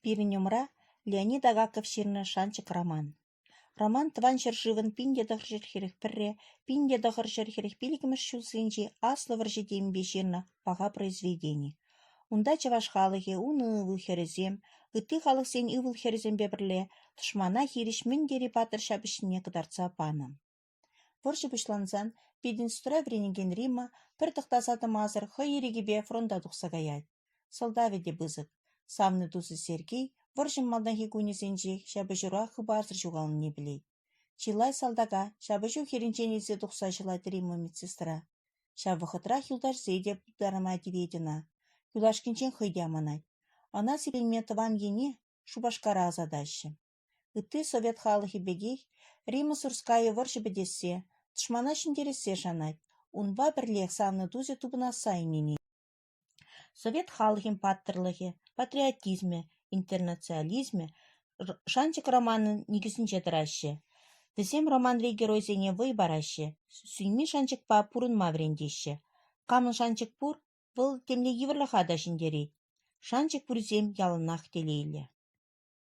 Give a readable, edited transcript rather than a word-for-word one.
Пирӗн умра Леонид Агаков ҫырнӑ «Шанчӑк» роман. Роман Тӑван ҫӗршывӑн 1941-1945 ҫулсенчи Аслӑ вӑрҫи темипе ҫырнӑ паха произведени. Унта чӑваш халӑхӗ, унӑн ывӑл-хӗрӗсем, ытти халӑхсен ывӑл-хӗрӗсемпе пӗрле тӑшмана хирӗҫ мӗн тери паттӑр ҫапӑҫнине кӑтартса панӑ. Вӑрҫӑ пуҫлансан пединститутра вӗренекен Римма пӗр тӑхтаса тӑмасӑр хӑй ирӗкӗпе фронта тухса каять. Сӑлтавӗ те пысӑк: савнӑ тусӗ Сергей вӑрҫӑн малтанхи кунӗсенчех ҫапӑҫура хыпарсӑр ҫухалнине пӗлет. Чылай салтака ҫапӑҫу хирӗнчен илсе тухса ҫӑлать Римма медсестра. Ҫав вӑхӑтрах юлташсене те пытарма тивет ӑна. Юлашкинчен хӑй те аманать. Ӑна сипленме тӑван ене, Шупашкара ӑсатаҫҫӗ. Ытти совет халӑхӗ пекех Римма Сурская вӑрҫӑ пӗтессе, тӑшмана ҫӗнтерессе шанать, унпа пӗрлех савнӑ тусӗ тупӑнасса ӗненет. Совет халӑхӗн паттӑрлӑхӗ, патриотизмӗ, интернационализмӗ «Шанчӑк» романӑн никӗсӗнче тӑраҫҫӗ. Вӗсем романри геройсене вӑй параҫҫӗ, сӳнми шанчӑкпа пурӑнма вӗрентеҫҫӗ. Камӑн шанчӑк пур, вӑл темле йывӑрлӑха та ҫӗнтерет. Шанчӑк пуррисем яланах телейлӗ.